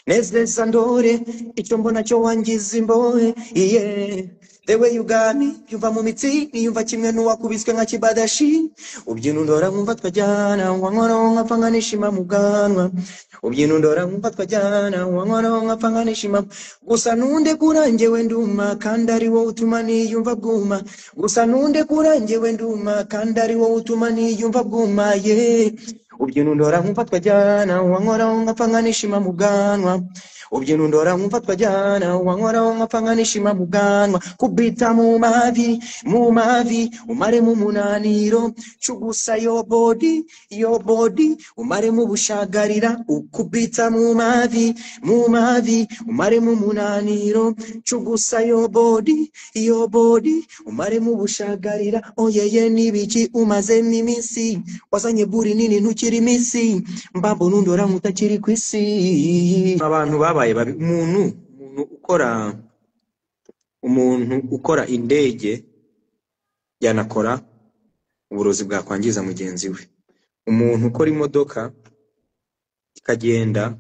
Nezeza ndore icyo mbona cyo wangiza imbohe, yeah. The way you got me yumva mu mitsi niyumva kimwe n'uwakubiswe nka kibadashi. Ubyina undora nkumva twajyana, wankoraho nkapfa nkanishima mu bwanwa. Ubyina undora nkumva twajyana, wankoraho nkapfa nkanishima. Gusa ntunde kurangewe nduma, kandi ari wowe utuma niyumva bwuma. Gusa ntunde kurangewe nduma, kandi ari wowe utuma niyumva bwuma, yeah. Ubyina undora nkumva twajyana, wankoraho nkapfa nkanishima mu bwanwa. Ubyina undora nkumva twajyana, wankoraho nkapfa nkanishima mu bwanwa. Kubita mu mavi, mu mavi, umare mu munaniro. Cugusa yo body, yo body, umare mu bushagarira. Ukubita mu mavi, mu mavi, umare mu munaniro. Cugusa yo body, yo body, umare mu bushagarira. Oyeye nibiki umazemo iminsi, wazanye buri nini ntukiri iminsi, mbambo nundora nkutakiri ku isi. Abantu babaye babi. Umuntu ukora indege yanakora uburozi bwakwangiza mugenzi we. Umuntu ukora imodoka ikagenda,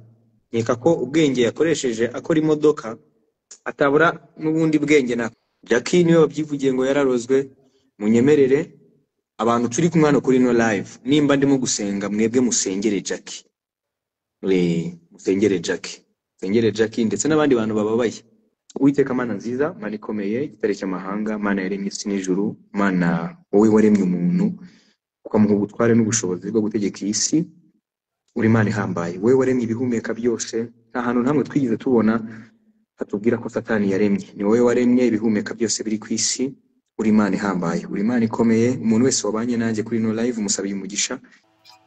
nkeka ko ubwenge yakoresheje akora imodoka atabura n'ubundi bwenge. Na Jackie niwe wabyivugiye ngo yararozwe. Munyemerere abantu turi kumwe hano kuri no live, nimba ndimo gusenga mwebwe musengere Jackie. Musengere Jackie, musengere Jackie ndetse n'abandi bantu bababaye. Uwiteka Mana nziza, Mana ikomeye, igitare cy'amahanga, Mana yaremye isi n'ijuru, Mana wowe waremye umuntu ukamuha ubutware n'ubushobozi bwo gutegeka iyi si, uri Mana ihambaye. Wowe waremye ibihumeka byose, nta hantu namwe twigeze tubona hatubwira ko Satani yaremye. Ni wowe waremye ibihumeka byose biri ku isi, uri Imana ihambaye, uri Imana ikomeye. Umuntu wese wabanye nanjye kuri no live musabiye umugisha.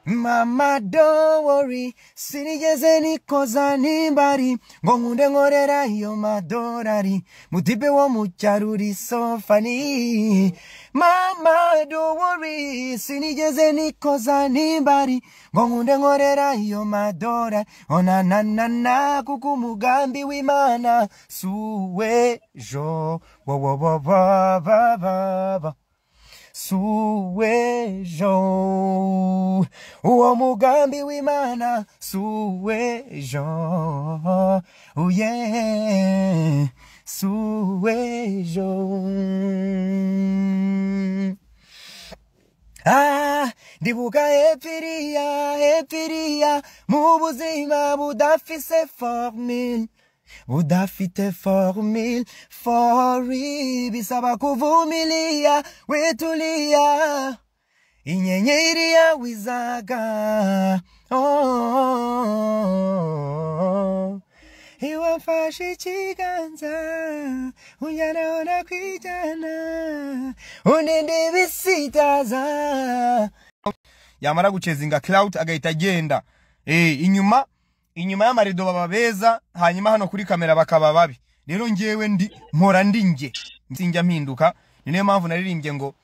Mama don't worry, sinigeze nikoza nimbari ngo nkunde nkorera iyo madorari, mutipe wo mu cyaro uri so funny. Mama don't worry, sinigeze nikoza nimbari ngo nkunde nkorera iyo madorari. Ona na na na, kuko umugambi w'Imana suwejo wo wo wo ba ba ba ba. Suwejo, uwo mugambi w'Imana suwejo, oh yeah, suwejo. Ah, ndibuka epfiriya, epfiriya, mu buzima budafise formule, udafite formule, fori bisaba kuvumilia, wetulia, inyenyeri yawe izaga. Oh, iwamfashe ikiganza, unjyana nakwijyana, undinde ibisitaza. Yamara gucezinga clout agahita agenda. Inyuma y'amarido baba beza, hanyuma hano kuri kamera bakaba babi. Rero ngewe ndi mpora ndi nge, sinjya mpinduka. Ni niyo mpamvu naririmbye ngo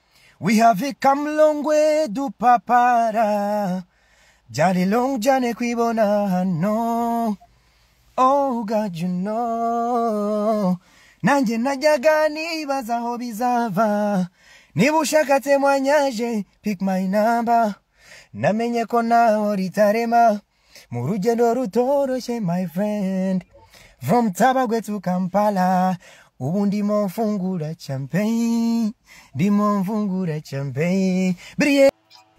we have come long way du papara, byari long cyane kwibona hano. Oh God you know, nanjye najyaga nibaza aho bizava. Niba ushaka temwanyaje pick my number, namenye ko naho ritarema mu rugendo rutoroshye my friend. From Tabagwe to Kampala, ubu ndimo mfungura champagne, ndimo mfungura champagne. Biriye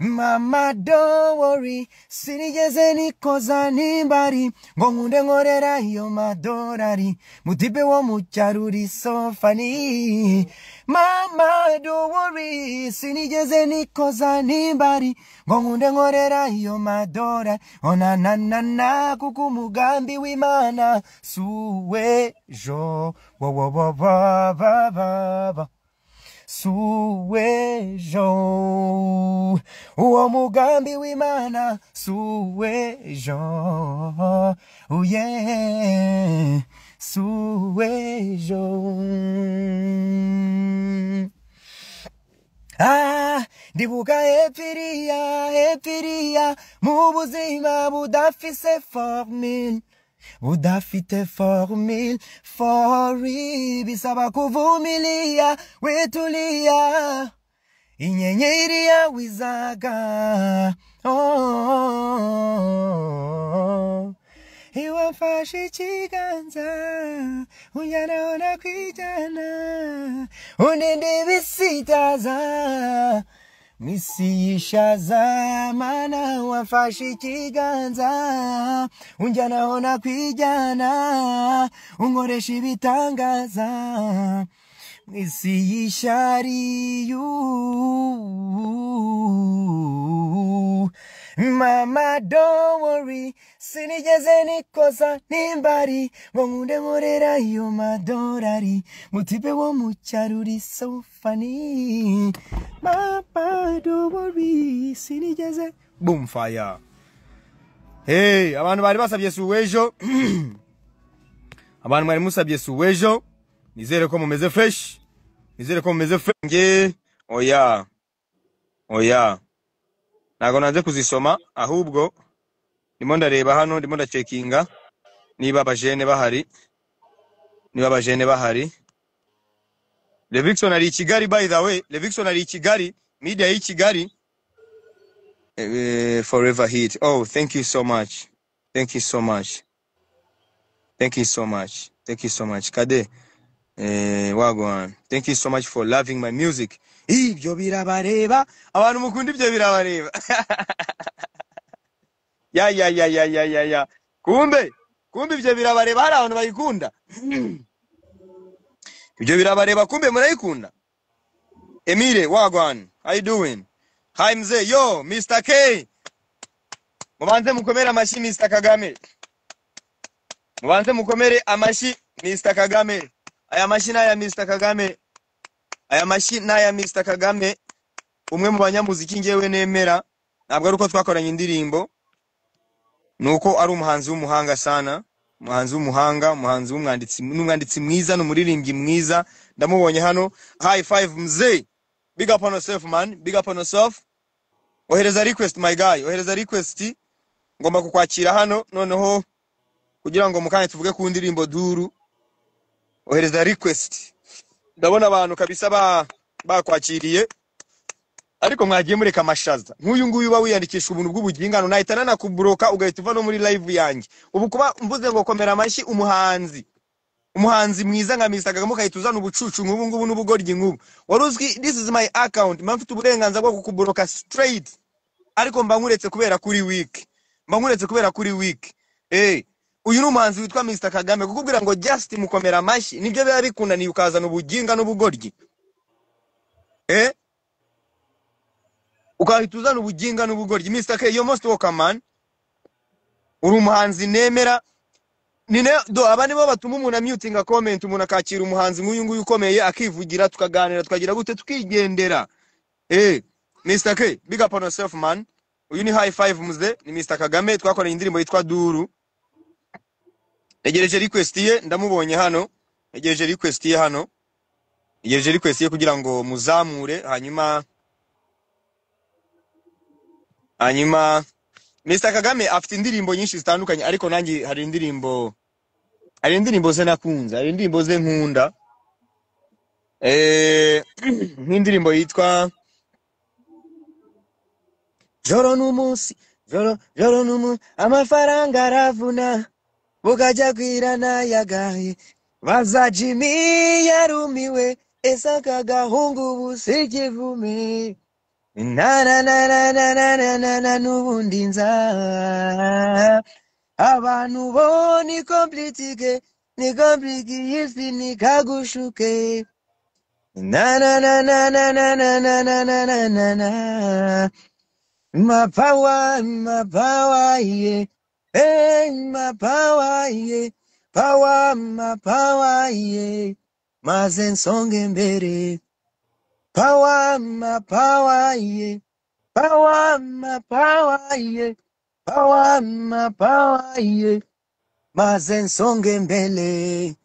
Mama don't worry, sinigeze nikoza nimbari ngo nkunde nkorera iyo madorari, mutipe wo mu cyaro uri so funny. Mama don't worry, sinigeze nikoza nimbari ngo nkunde nkorera iyo madorari. Ona na na na, kuko umugambi w'Imana suwejo wo wo wo ba ba ba ba. Suwejo, uwo mugambi w'Imana suwejo, oh yeah, suwejo. Ah, ndibuka epfiriya, epfiriya, mu buzima budafise formule, udafite formule, fori bisaba kuvumilia, wetulia, inyenyeri yawe izaga. Oh, Iwamfashe ikiganza unjyana nakwijyana undinde ibisitaza misi yishaza mana wamfashe ikiganza unjyana nakwijyana unkoresha ibitangaza misi yishariyu. Mama don't worry, sinigeze nikosa nimbari ngo nkunde nkorera iyo madorari mutipe wo mu cyaro uri so funny. Mama don't worry, sinigeze boom fire. Hey, abantu bari basabye suwejo. Abantu mwari musabye suwejo, nizere ko mumeze fresh, nizere ko mumeze fresh. Nge oya oya, ntago nanze kuzisoma, ahubwo ndimo ndareba hano, ndimo ndacekinga niba abajene bahari, niba abajene bahari. Levixon ari i Kigali, by the way, Levixon ari i Kigali, media y'i Kigali. Forever hit. Oh, thank you so much. Thank you so much. Thank you so much. Thank you so much. Kade, wagwan. Thank you so much for loving my music. Ibyo birabareba. Abantu mukunda ibyo birabareba. Ya ya ya ya ya ya ya. Kumbe, kumbe ibyo birabareba, hari abantu bayikunda. Ibyo birabareba, kumbe murayikunda. Emile, wagwan. How you doing? Hi mzee, yo, Mr. K. Mubanze mukomere amashyi Mr. Kagame. Mubanze mukomere amashyi Mr. Kagame. Aya mashyi n'aya Mr. Kagame. Aya mashyi n'aya Mr. Kagame. Umwe mu banyamuziki ngewe nemera, ntabwo ari uko twakoranye indirimbo, nuko ari umuhanzi w'umuhanga sana, umuhanzi w'umuhanga, umuhanzi w'umwanditsi, n'umwanditsi mwiza, n'umuririmbyi mwiza. Ndamubonye hano. High five mzee. Big up on yourself man, big up on yourself. Ohereza request my guy, ohereza request, ngomba kukwakira hano noneho kugira ngo mukanye tuvuge ku ndirimbo duru. Ohereza request. Ndabona abantu kabisa bakwakiriye, ariko mwagiye mureka amashaza. Nk'uyu nguyu uba wiyandikisha ubuntu bw'ubugingano, nahita nanakubroka ugahita uva no muri live yanjye. Ubu kuba mvuze ngo komera amashyi umuhanzi, umuhanzi mwiza nka Mr. Kagame, ukahita uzana ubucucu nk'ubu ngubu n'ubugoryi nk'ubu. Wari uzwi, this is my account, mba mfite uburenganzira bwo kukubroka straight, ariko mba nkuretse kubera kuri week, mba nkuretse kubera kuri week. Uyu ni umuhanzi witwa Mr. Kagame, kukubwira ngo just mukomera amashyi nibyo biba bikunaniye, ukazana ubuginga n'ubugoryi. Ukahita uzana ubuginga n'ubugoryi. Mr. K, you most welcome man. Uri umuhanzi nemera. Nine do aba nibo batuma umuntu amutinga comment, umuntu akakira umuhanzi nk'uyu nguyu ukomeye, akivugira, tukaganira, tukagira gute, tukigendera. Mr. K, big up on yourself man. Uyu ni high five mzee, ni Mr. Kagame, twakoranye indirimbo yitwa Duru. Ntegereje request ye, ndamubonye hano. Ntegereje request ye hano. Ntegereje request ye kugira ngo muzamure, hanyuma Mr. Kagame afite indirimbo nyinshi zitandukanye, ariko nanjye hari indirimbo, hari indirimbo ze nakunze, hari indirimbo ze nkunda. Nk'indirimbo yitwa Joro n'umunsi, joro joro n'umunsi, amafaranga aravuna, bukajya kwira nayagaye, baza Jimmy yarumiwe, ese aka gahungu ubu si ikivume. Na na na na na na na na na n'ubundi nza abantu bo ni compliqué, ni compliqué, isi ni kagushuke. Na na na na na na na na na na na na na. My power, yeah. Hey, my power, yeah. Power, my power, yeah. Maze nsonge mbere. Power, my power, yeah. Power, my power, yeah. Power, my power, yeah. Maze nsonge mbele.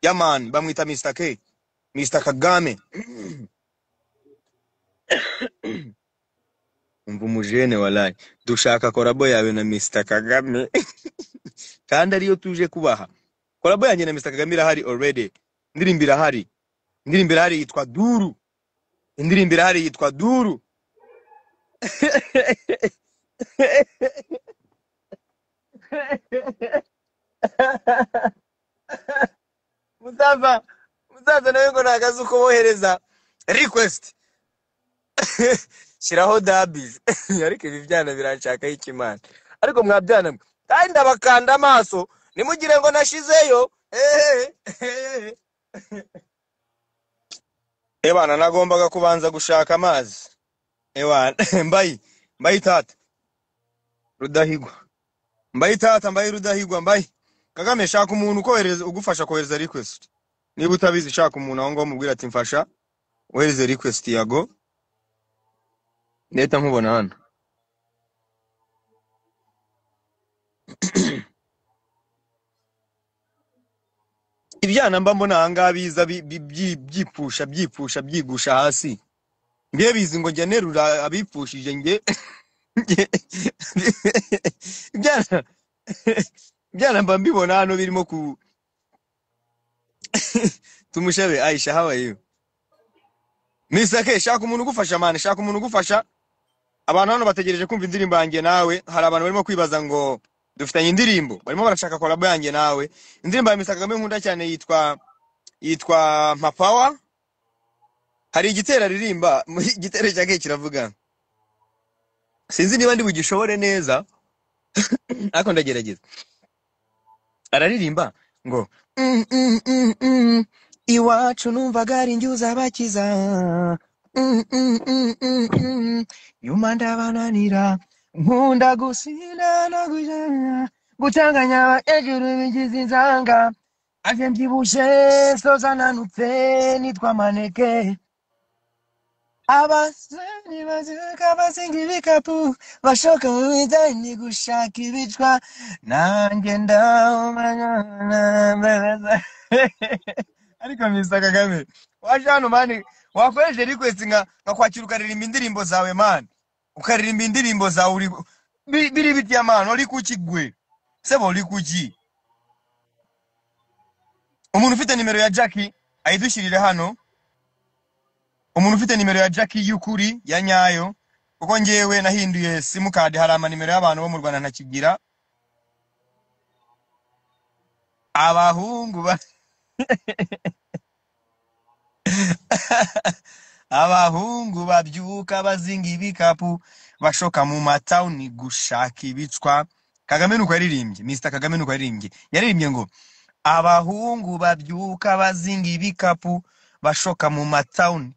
Yeah man, bamwita Mr. K, Mr. Kagame. Umva umujene walai, dushaka korabo yawe na Mr. Kagame. Kandi ariyo tuje kubaha. Korabo yanjye na Mr. Kagame irahari already. Indirimbo irahari. Indirimbo irahari yitwa Duru. Indirimbo irahari yitwa Duru. Musaza, musaza nawe ngo ntabwo azi uko bohereza request. Shyiraho dabizi. Ariko ibi byana biranshakaho ikimana. Ariko mwabyana mwe, kandi ndabakanda amaso ntimugire ngo nashizeyo. Ehehe. Ebana, nagombaga kubanza gushaka amazi. Ewana, mbayi, mbayi tata Rudahigwa, mbayi tata, mbayi Rudahigwa, mbayi Kagame. Shaka umuntu ukohereza, ugufasha kohereza request. Niba utabizi, shaka umuntu aho ngaho mubwira ati mfasha wohereze request yago. Ndahita nkubona hano. Ibyana mba mbona aha ngaha biza byipfusha byipfusha byigusha hasi. Ngiye bizi ngo njya nterura abipfushije nge. Ibyana, ibyana mba mbibona hano birimo ku tumushabe. Aisha, how are you? Mr. K, shaka umuntu ugufasha man, shaka umuntu ugufasha. Abantu hano bategereje kumva indirimbo yanjye nawe. Hari abantu barimo kwibaza ngo dufitanye indirimbo, barimo barashaka collab yanjye nawe. Indirimbo ya Mr. Kagame nkunda cyane yitwa Mpapawa. Hari igitero aririmba, igitero cya K kiravuga, sinzi niba ndi bugishobore neza ariko ndagerageza. Araririmba ngo Iwacu numvaga ari njye uzabakiza, nyuma ndabananira, nkunda gusinda no gujana, gucanganya abakecuru bigize inzanga, aje mbyibushye soza nanutse nitwa maneke. Abasore baziruka bazinga ibikapu, bashoka mu bijyanye gushaka ibicwa, nanjye ndahumanya. Ariko Mr. Kagame, waje hano man, wakoresheje request nka nkakwakira ukaririmba indirimbo zawe man, ukaririmba indirimbo zawe uri biri bitya man, uri kuki gwe sebo, uri kuki? Umuntu ufite nimero ya Jackie ayidushyirire hano. Umuntu ufite nimero ya Jackie y'ukuri ya nyayo, kuko njyewe nahinduye simukadi, hari amanimero y'abantu bo mu Rwanda ntakigira. Abahungu ba abahungu babyuka bazinga ibikapu, bashoka mu matawuni gushaka ibicwa. Kagame nuko yaririmbye, Mr. Kagame nuko yaririmbye. Yaririmbye ngo abahungu babyuka bazinga ibikapu, bashoka mu matawuni,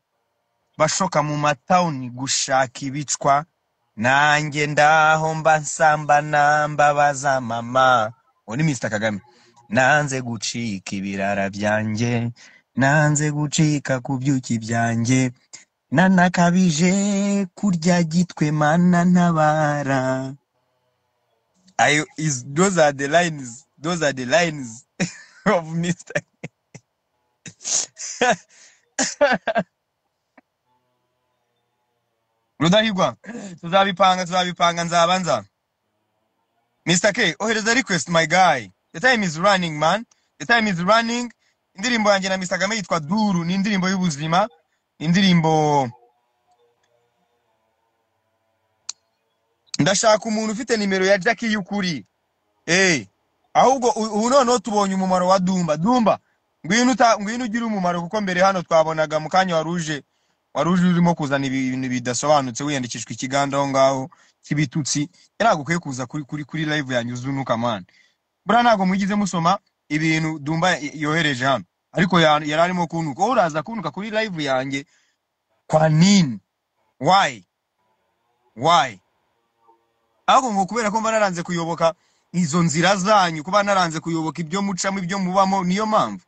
bashoka mu matawuni gushaka ibicwa, nanjye ndaho mba nsamba nambabaza mama. Uwo ni Mr. Kagame. Nanze gucika ibirara byanjye, nanze gucika ku byuki byanjye, nanakabije kurya gitwe mana ntabara. I is those are the lines, those are the lines of Mr. Rudahigwa. Tuzabipanga, tuzabipanga, nzaba nza. Mr. K, ohereza request my guy. The time is running man. The time is running. Indirimbo yanjye na Mr. Kagame yitwa Duru, ni indirimbo y'ubuzima, indirimbo. Ndashaka umuntu ufite nimero ya Jackie y'ukuri. Eh, ahubwo ubu noneho tubonye umumaro wa Dumba. Dumba, ngwino ngwino ugire umumaro, kuko mbere hano twabonaga mu kanya waruje, waruje urimo kuzana ibintu bidasobanutse, wiyandikishwa ikiganda aho ngaho cy'ibitutsi. Ntabwo ukwiye kuza kuri live yanjye uzunuka man. Buriya ntabwo mwigize musoma ibintu Dumba yohereje hano, ariko yari arimo kuntuka. Wowe uraza kuntuka kuri live yanjye kwa nini? Why? Why? Ahubwo ngo kubera ko mba naranze kuyoboka izo nzira zanyu, kuba naranze kuyoboka ibyo mucamo, ibyo mubamo, niyo mpamvu.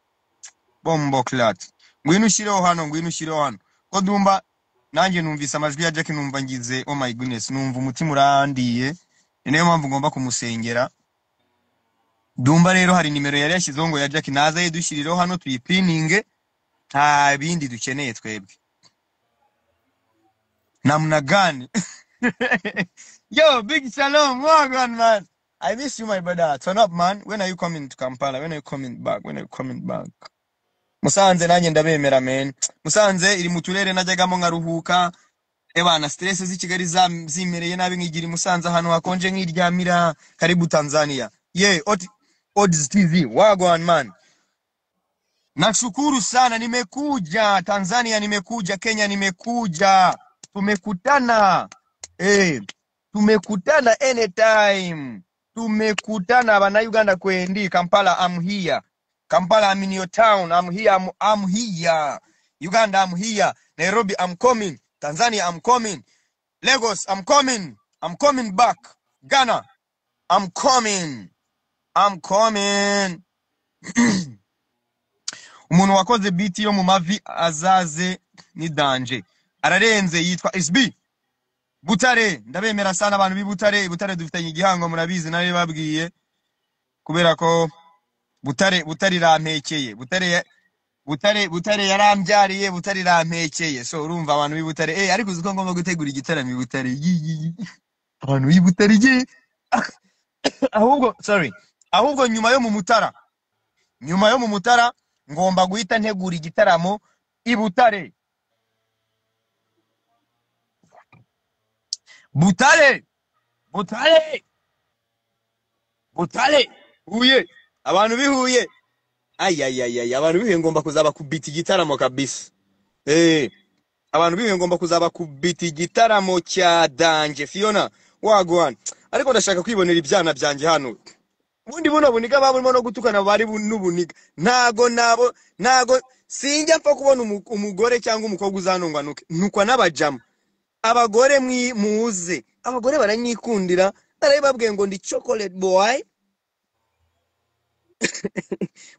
Bombo clat. Ngwino ushyireho hano, ngwino ushyireho hano. Ko Dumba nanjye numvise amajwi ya Jackie numva ngize oh my goodness, numva umutima urandiye. Ni nayo mpamvu ngomba kumusengera. Dumba rero hari nimero yari yashyizeho ngo ya Jackie, naza yidushyirireho hano tuyipininge, nta bindi dukeneye twebwe. Namna gani? Yo, big shalom, wagwan man. I miss you my brother. Turn up man. When are you coming to Kampala? When are you coming back? When are you coming back? Musanze nanjye ndabemera man. Musanze iri mu turere najyagamo nkaruhuka. Ebana stress z'i Kigali zimereye nabi nkigira i Musanze ahantu hakonje nkiryamira. Karibu Tanzania. Ye, oti Odds TV, wagwan man. Nashukuru sana, nimekuja Tanzania, nimekuja Kenya, nimekuja, tumekutana tumekutana anytime, tumekutana bana Uganda kwendi Kampala, I'm here. Kampala, I'm in your town, I'm here, I'm here. Uganda, I'm here. Nairobi, I'm coming. Tanzania, I'm coming. Lagos, I'm coming. I'm coming back. Ghana, I'm coming. I'm coming. Umuntu wakoze beat yo mu mavi azaze ni danje. Ararenze, yitwa SB. Butare, ndabemera sana abantu b'i Butare. Butare dufitanye igihango murabizi, nari babwiye kubera ko Butare irampekeye. Butare yarambyariye, Butare irampekeye. So urumva abantu b'i Butare, ariko uzi ko ngomba gutegura igitaramo i Butare. Abantu b'i Butare ye. Ahubwo sorry, ahubwo nyuma yo mu Mutara, ngomba guhita ntegura igitaramo i Butare. Butare, Butare, Butare, Huye, abantu bihuye. Ay, abantu bihuye ngomba kuzaba kubita igitaramo kabisa. Abantu bihuye ngomba kuzaba kubita igitaramo cya danje. Fiona wagwan, ariko ndashaka kwibonera ibyana byanjye hano. Ubundi buno buniga baburimo no gutukana bari n'ubuniga. Ntago sinjya mpfa kubona umugore cyangwa umukobwa uzanungwa nukwa n'abajama. Abagore muze, abagore baranyikundira, narababwiye ngo ndi chocolate boy.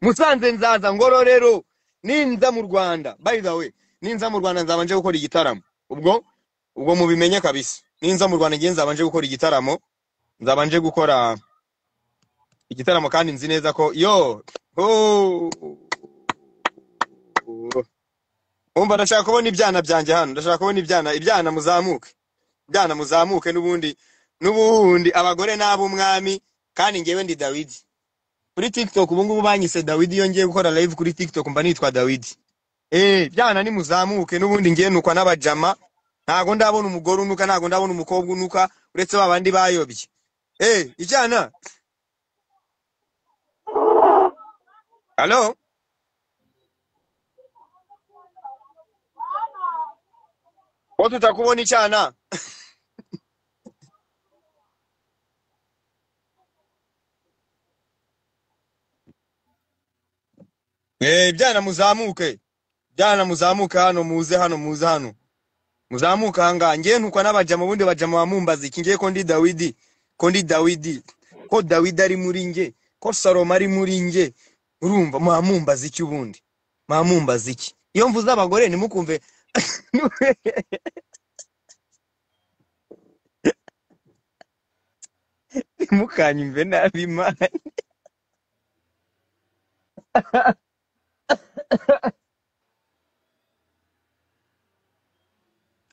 Musanze nzaza Ngororero, ninza mu Rwanda. By the way, ninza mu Rwanda nzabanje gukora igitaramo. Ubwo mubimenye kabisa. Ninza mu Rwanda ngiye nzabanje gukora igitaramo, nzabanje gukora igitaramo kandi nzi neza ko yo umva ndashaka kubona ibyana byanjye hano, ndashaka kubona ibyana muzamuke. Ibyana muzamuke n'ubundi abagore n'ab'umwami, kandi ngewe ndi Dawidi. Kuri TikTok ubu ngubu banyise Dawidi, iyo ngiye gukora live kuri TikTok mba nitwa Dawidi. Byana ni muzamuke n'ubundi ngiye nukwa n'abajama. Ntago ndabona umugore unuka, ntago ndabona umukobwa unuka, uretse babandi bayobye. Icyana. Hello? Ko tutakubona icyana? Byana muzamuke. Byana muzamuke hano, muze hano, muze hano. Muzamuka hanga ngiye ntukwa n'abajama, ubundi bajama bamumbaza iki ngiye ko ndi Dawidi, ko ndi Dawidi, ko Dawidi ari muri nge, ko Salomo ari muri nge. Urumva mwamumbaza iki ubundi? Mwamumbaza iki? Iyo mvuze abagore nimukumve. Nimukanyumve nabi man.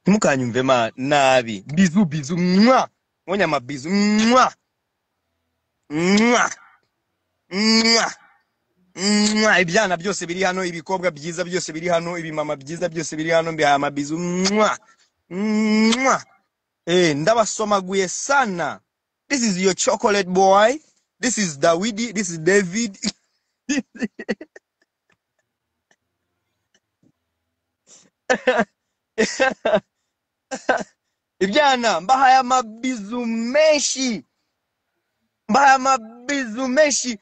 Nimukanyumve ma nabi. Bizu bizu mwa. Ngonya mabizu mwa. Mwa. Mwa. Mwa. Ibyana byose biri hano, ibikobwa byiza byose biri hano, ibimama byiza byose biri hano, mbihaye amabizu mwa. Mwa. Ndabasomaguye sana. This is your chocolate boy. This is Dawidi, this is David. Ibyana mbahaye amabizu menshi. Mbahaye amabizu menshi.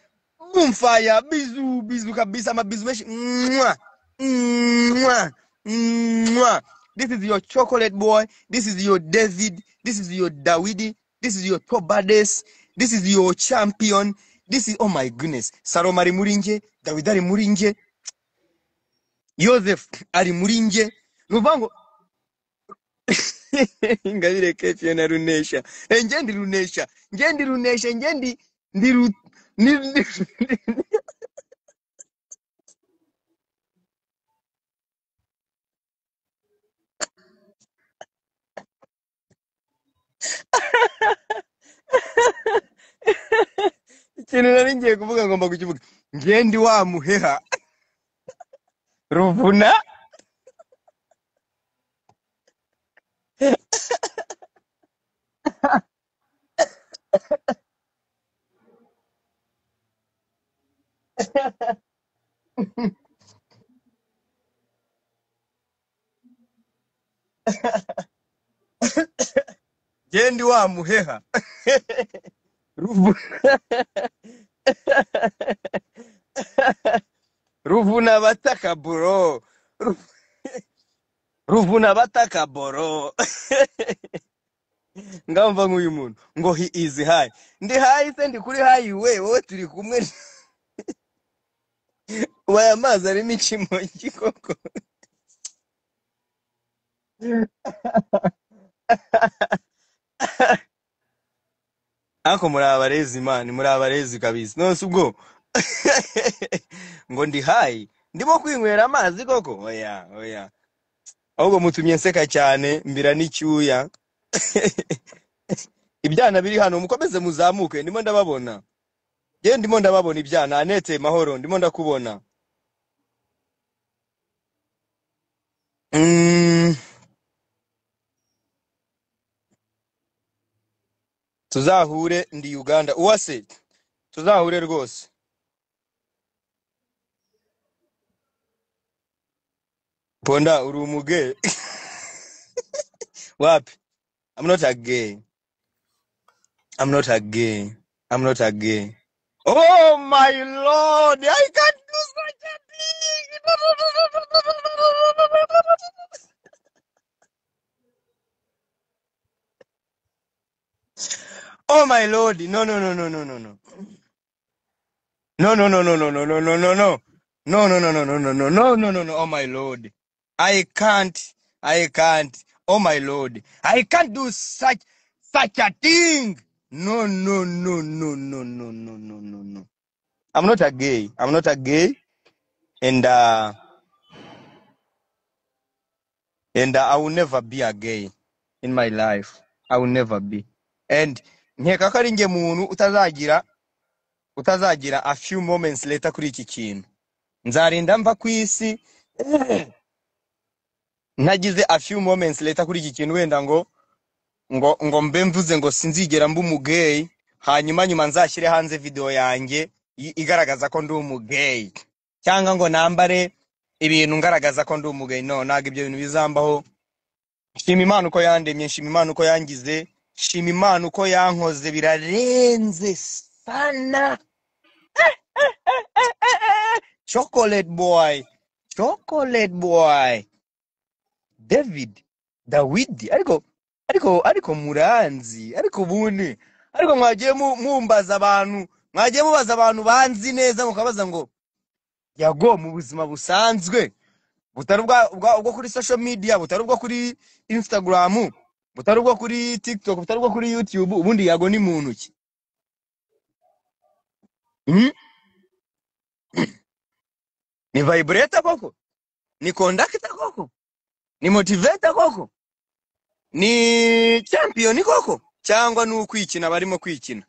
Boomfire, bizu bizu kabisa, amabizu menshi. Mwa. Mwa. Mwa. This is your chocolate boy. This is your David. This is your Dawidi. This is your Tobades. This is your champion. This is, oh my goodness. Salomo ari muri nge, Dawidi ari muri nge, Joseph ari muri nge. Nuvango Ingabire Kefi na Runesha. Nge ndi Runesha. Nge ndi Runesha, nge ndi ndi ikintu nari ngiye kuvuga ngomba kukivuga. Nge ndi wa muheha ruvuna. Genda wa muheha. Ruvu- Ruvuna bataka bro. Ruvuna bataka bro. Ngamva nk'uyu muntu ngo he is high. Ndi high se ndi kuri high we wowe turi kumwe. Ubaye amazi arimo ikimogi koko. Ariko muri abarezi man, muri abarezi kabisa. None se ubwo ngo ndi high ndimo kwinywera amazi koko? Oya oya. Ahubwo mutumye nseka cyane mbira n'icyuya. Ibyana biri hano mukomeze muzamuke, ndimo ndababona. Ye ndimo ndababona ibyana. Anete Mahoro ndimo ndakubona. Tuzahure ndi Uganda. Uwase tuzahure rwose. Ponda uri umuge. Wapi? I'm not a gay. I'm not a gay. I'm not a gay. Oh my Lord, I can't do such a thing. Oh my Lord, no no no no no no no. No no no no no no no no no no. No no no no no no no no no no no. Oh my Lord. I can't. I can't. Oh my Lord. I can't do such a thing. No no no no no no no no no no. I'm not a gay. I'm not a gay. And I will never be a gay in my life. I will never be. And nkeka ko ari njye muntu utazagira a few moments later kuri iki kintu. Nzarinda mva ku isi ntagize a few moments later kuri iki kintu, wenda ngo mbe mvuze ngo sinzigera mba umugay, hanyuma nyuma nzashyire hanze video yanjye igaragaza ko ndi umugay, cyangwa ngo nambare ibintu ngaragaza ko ndi umugay. No, ntabwo ibyo bintu bizambaho. Shima Imana uko yandemye, shima Imana uko yangize, shima Imana uko yankoze, birarenze sana. Chocolate boy, chocolate boy, David, Dawidi. Ariko muranzi, ariko ubundi, ariko mwagiye mumbaza abantu, mwagiye mubaza abantu banzi neza, mukabaza ngo Yago mu buzima busanzwe butari ubwo kuri social media, butari ubwo kuri Instagram, butari ubwo kuri TikTok, butari ubwo kuri YouTube, ubundi Yago ni muntu ki? Ni vibrator koko? Ni conductor koko? Ni motivator koko? Ni champion koko? Cyangwa ni ukwikina barimo kwikina?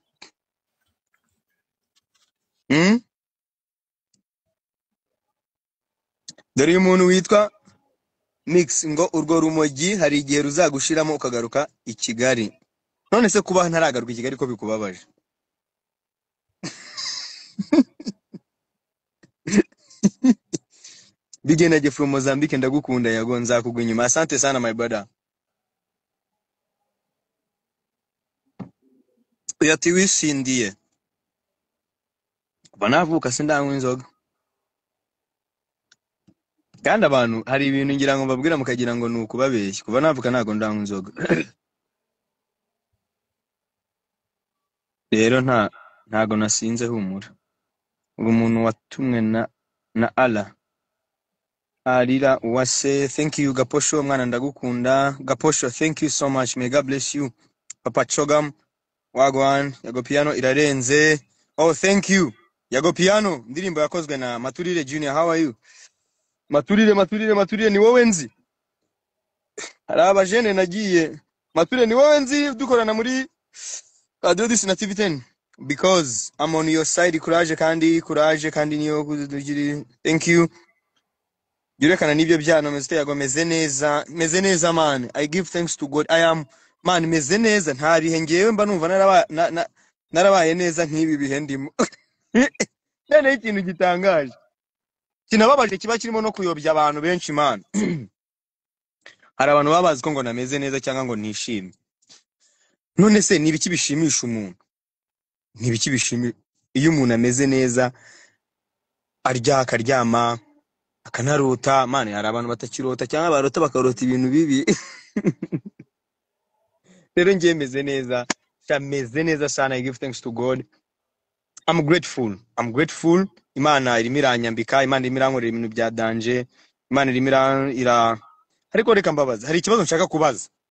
Dore uyu muntu witwa Mix ngo urwo rumogi hari igihe ruzagushiramo ukagaruka i Kigali. None se kuba ntaragaruka i Kigali ko bikubabaje? Big Energy from Mozambique, ndagukunda Yago, nzakugwa inyuma. Asante sana my brother. Uyu ati wisindiye. Kuva navuka sindanywa inzoga. Kandi abantu hari ibintu ngira ngo mbabwira mukagira ngo ni ukubabeshya. Kuva navuka ntago ndanywa inzoga. Rero ntago nasinze, humura. Ubu umuntu watumwe na Allah. Arira Uwase, thank you Gaposho, mwana ndagukunda. Gaposho, thank you so much. May God bless you. Papa Chogam, wagwan, Yago Piano irarenze. Oh, thank you. Yago Piano, indirimbo yakozwe na Maturire Junior. How are you? Maturire, Maturire, Maturire ni wowe nzi. Hari abajene nagiye. Maturire ni wowe nzi dukorana muri Radio Disi na TV10. Because I'm on your side, courage kandi niyo kuzidugiri. Thank you. Yurekana n'ibyo byano meze Yago, meze neza, meze neza man. I give thanks to God. I am man, meze neza, nta bihe ngewe mba numva narabaye neza nk'ibi bihe ndimo. Noneho ikintu gitangaje kinababaje kiba kirimo no kuyobya abantu benshi, man, hari abantu baba bazi ko ngo nameze neza cyangwa ngo nishimye. None se ni ibiki bishimisha umuntu? Ni ibiki bishimisha iyo umuntu ameze neza, arya, akaryama, akanarota? Man, hari abantu batakirota cyangwa barota bakarota ibintu bibi. Rero njye meze neza sha, meze neza sana. I give thanks to God. I'm grateful, I'm grateful. Imana irimo iranyambika, Imana irimo irankorera ibintu bya danger, Imana irimo ira. Ariko reka mbabaza, hari ikibazo nshaka kubaza.